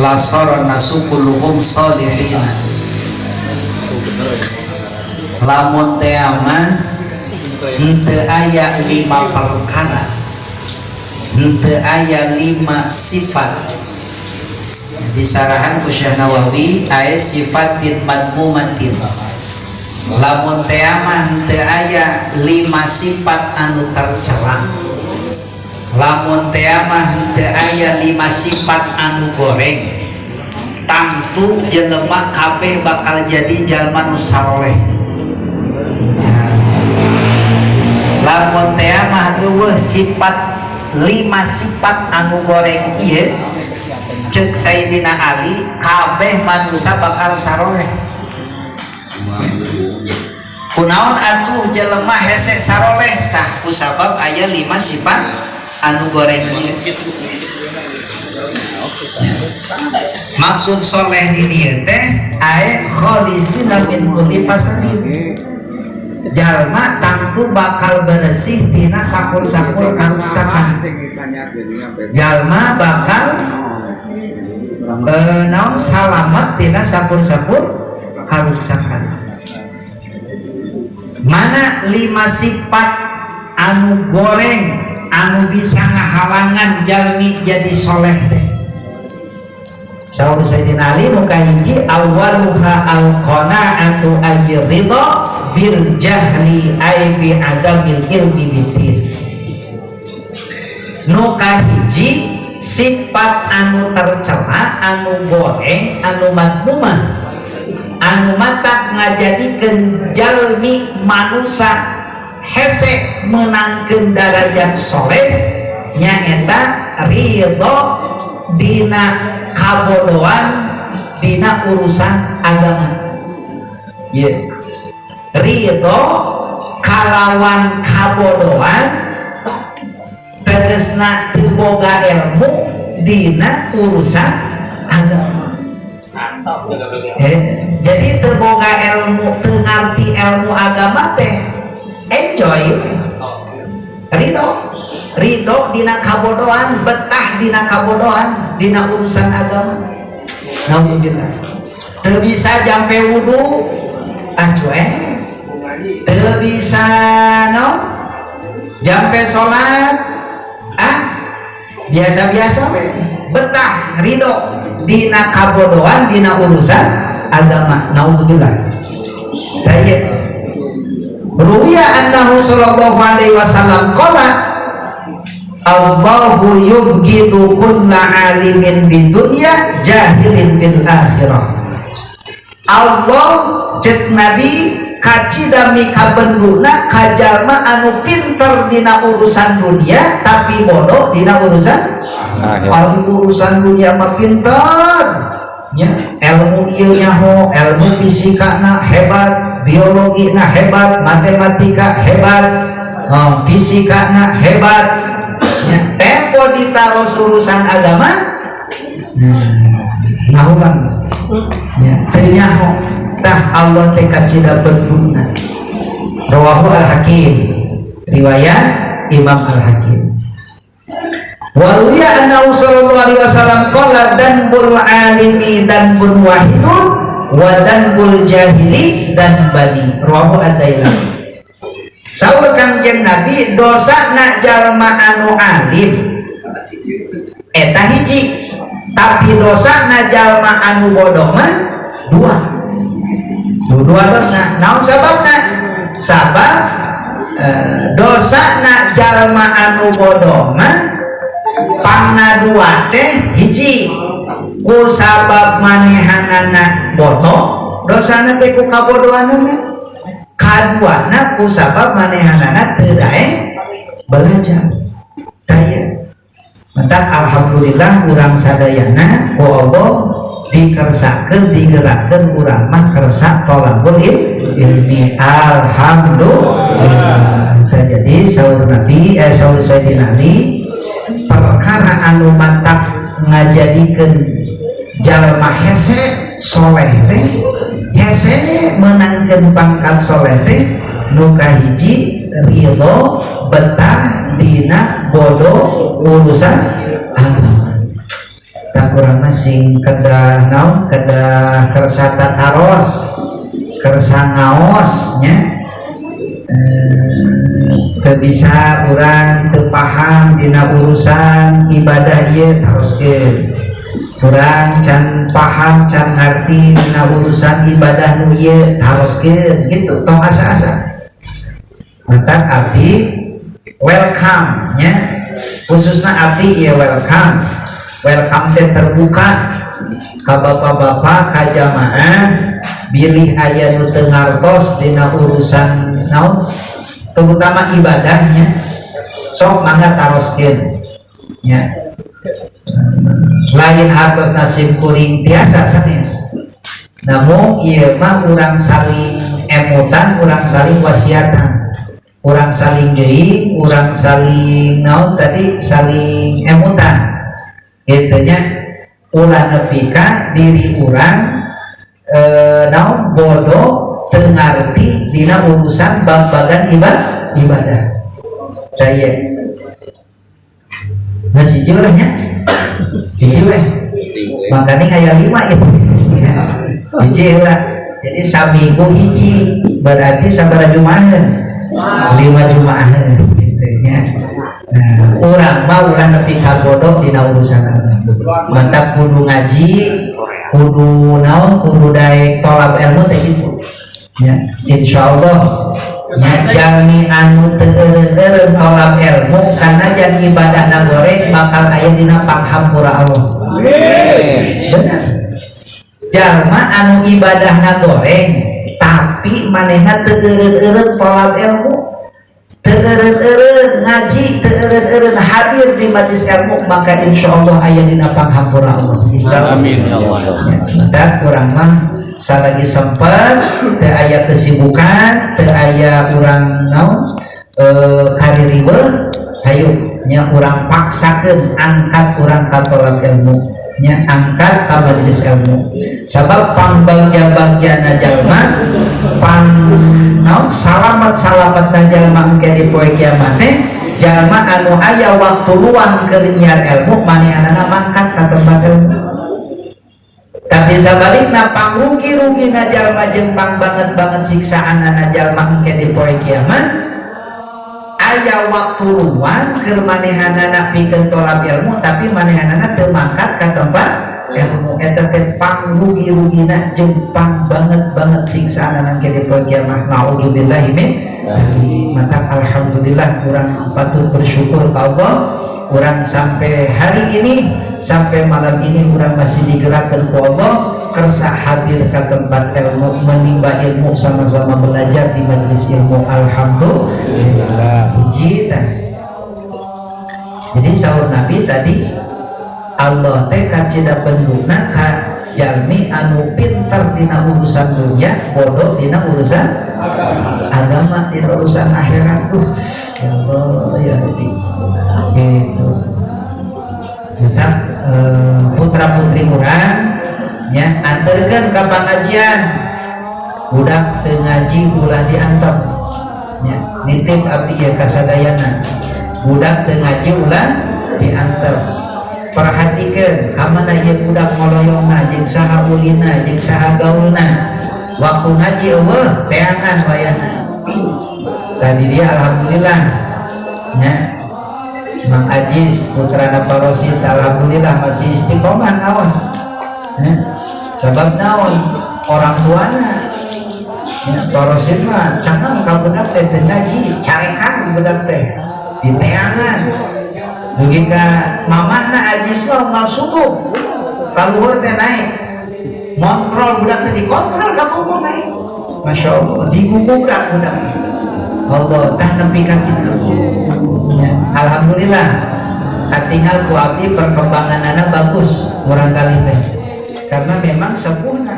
Lasara nasu kulluhum salihina. Lamun teh mah henteu aya lima perkara, henteu aya lima sifat. Disarahan ku Syekh Nawawi aya sifatin madmumatin. Lamun teh mah henteu aya lima sifat anu tercela, lamun teh mah henteu aya lima sifat anu goreng, tangtu jelema kabeh bakal jadi jalma nu saleh. Ya. Lamun teh mah euweuh sifat lima sifat anu goreng ieu, cek Sayyidina Ali, kabeh manusia bakal saroleh. Kunaon atuh jelema hese saroleh? Tah, kusabab aya lima sifat anu goreng ieu. Ya. Maksud soleh di dieu teh ae kholisina min kulli fasadin, jalma tangtu bakal bersih tina sakur-sakur karuksakan, jalma bakal naon, salamat tina sakur-sakur karuksakan. Mana lima sifat anu goreng anu bisa ngahalangan jalmi jadi soleh teh? Saur Sayyidina Ali, nu kahiji, awwaluha al-qana'atu ay ridha bil jahli ay bi adamil ilmi bidin. Nu kahiji sifat anu tercela, anu goreng, anu madmumah, anu matak ngajadikeun jalmi manusa hese menangkeun darajat soleh, nyaeta ridho dina kabodohan dina urusan agama. Yeah. Ridho kalawan kabodohan tegesna teu boga ilmu dina urusan agama. Jadi teu boga ilmu, teu ngarti ilmu agama teh enjoy, ridho, ridho dina kabodohan, betah dina kabodohan dina urusan agama. Naudzubillah. Teu bisa jampe wudu, ah cuek. Teu bisa no jampe salat, ah biasa-biasa we. Betah, ridho dina kabodohan dina urusan agama. Naudzubillah. Baik. Ruwiya annahu sallallahu alaihi wasallam qala Allahu yubghidu kulla alimin bid dunya jahilin bil akhirah. Allah, cek Nabi, kacida mikabenduna ka jalma anu pinter dina urusan dunia tapi bodoh dina urusan Akhirat. Kalau urusan dunia mah pinter ya, ilmu ieu nyaho, ilmu fisika na hebat, biologi na hebat, matematika hebat, oh, fisika na hebat ya, tempo ditaros urusan agama nah ya, teu nyaho. Tah, Allah teh kacida benduna. Rawahu Al-Hakim, riwayat Imam Al-Hakim. Waruwiya annahu sallallahu alaihi wasallam qala dzanbul alimi dzanbun wahidun wa dzanbul jahili dzanbani. Rawahu Ad-Dailami. Saur Kangjeng Nabi, dosa na jalma anu alim eta hiji, tapi dosa na jalma anu bodoh mah dua, dua dosa. Naon sababna? Sabab dosa na jalma anu bodoh mah pangna dua teh hiji ku sabab manehanana bodoh, dosana teh ku kabodohanana. Kaduana ku sabab manehanana teu daek belajar. Daya Mentak alhamdulillah urang sadayana ku Allah dikersakeun, digerakkeun urang mah kersa tolabul ilmi. Alhamdulillah. Jadi saur Nabi, saur Sayyidina Ali, perkara anu matak ngajadikeun jalma hese soleh teh, hese menangkeun pangkat soleh teh, nu kahiji ridho, betah dina bodoh urusan agama. Tah, urang mah sing kedah naon, kedah kersa tataros, kersa ngaos nya. Teu bisa urang teu paham dina urusan ibadah ieu, taroskeun. Urang can paham, can ngarti dina urusan ibadah nu ieu, taroskeun gitu, tong asa-asa. Matak abdi welcome nya, khususnya abdi ieu welcome. Welcome teh terbuka ka bapak-bapak, ka jamaah, bilih aya nu teu ngartos dina urusan naon, terutama ibadahnya, sok mangga taroskeun nya. Lain hartos nasib kuring tiasa sanes, namun ieu mah urang saling emutan, urang saling wasiatan, urang saling geuing, urang saling naon tadi, saling emutan gitu nya. Ulah nepi ka diri urang naon, bodoh, teu ngarti dina urusan babagan ibadah. Daya masih hiji lah nya, hiji weh, makanya aya lima itu hiji lah. Jadi saminggu hiji, berarti sabaraha jumahan? Lima jumahan gitu ya. Nah, urang mah ulah nepi ka bodoh dina urusan agama. Matak kudu ngaji, kudu naon, kudu daek tolab ilmu teh gitu ya. Insyaallah ya, jalmi anu teu eureun-eureun tolab ilmu, sanajan ibadahna goreng, bakal aya dina panghampura Allah. Benar, jalma anu ibadahna goreng tapi manehna teu eureun-eureun tolab ilmu, teu eureun-eureun ngaji, teu eureun-eureun hadir di majlis ilmu, maka insya Allah aya dina panghampura Allah. Amin ya Allah. Ya, dan urang mah salagi sempat, teu aya kesibukan, teu aya urang naon, kaririweuh, hayu nya urang paksakeun angkat urang ka tolab ilmu nya, angkat ka majelis ilmu, sabab pangbagja-bagjana jalma, pang naon, salamat-salamat jalma engke di poe kiamat teh jalma anu aya waktu luang keur nyiar ilmu, manehanana mangkat ka tempat ilmu. Tapi sabalikna, pangrugi-rugina jalma jeung pang banget-banget siksaanana jalma engke di poe kiamat, aya waktu luang keur manehanana pikeun tolab ilmu tapi manehanana teu mangkat ka tempat ilmu. Eta teh pangrugi-rugina jeung pang banget-banget siksaanana engke di poe kiamat. Naudzubillahi min. Maka alhamdulillah, urang patut bersyukur ka Allah, urang sampai hari ini, sampai malam ini, urang masih digerakkan ku Allah kersa hadir ke tempat ilmu, menimba ilmu, sama-sama belajar di majelis ilmu. Alhamdulillah. Puji tah. Jadi saur Nabi tadi, Allah teh kacida benduna ka jalmi anu pinter dina urusan dunia, bodoh dina urusan agama, dina urusan akhirat. Tuh ya Allah ya Rabbi, gitu. Kita putra putri urang ya anterkeun ka pengajian. Budak teu ngaji ulah diantep ya. Nitip abdi ya kasadayana, budak teu ngaji ulah diantep. Perhatikan kamana ieu budak ngoloyongna, jeung saha ulina, jeung saha gaulna. Waktu ngaji euweuh, teangan wayahna. Tadi dia alhamdulillah ya, Mang Ajis putra Parosit, alhamdulillah masih istiqomah ngaos ya. Sebab naon, orang tuana ya, Parosit mah canang ka budak teh teu ngaji, carekan budak teh diteangan dugi ka mamahna. Ajis mah unggal subuh kaluhur teh naik ngontrol budak teh, dikontrol ka ngomong naik. Masya Allah, digugukan budak. Allah tah nepi ka kitu ya. Alhamdulillah, katingal ku abdi perkembangan anak bagus murang kali teh, karena memang sepuhna.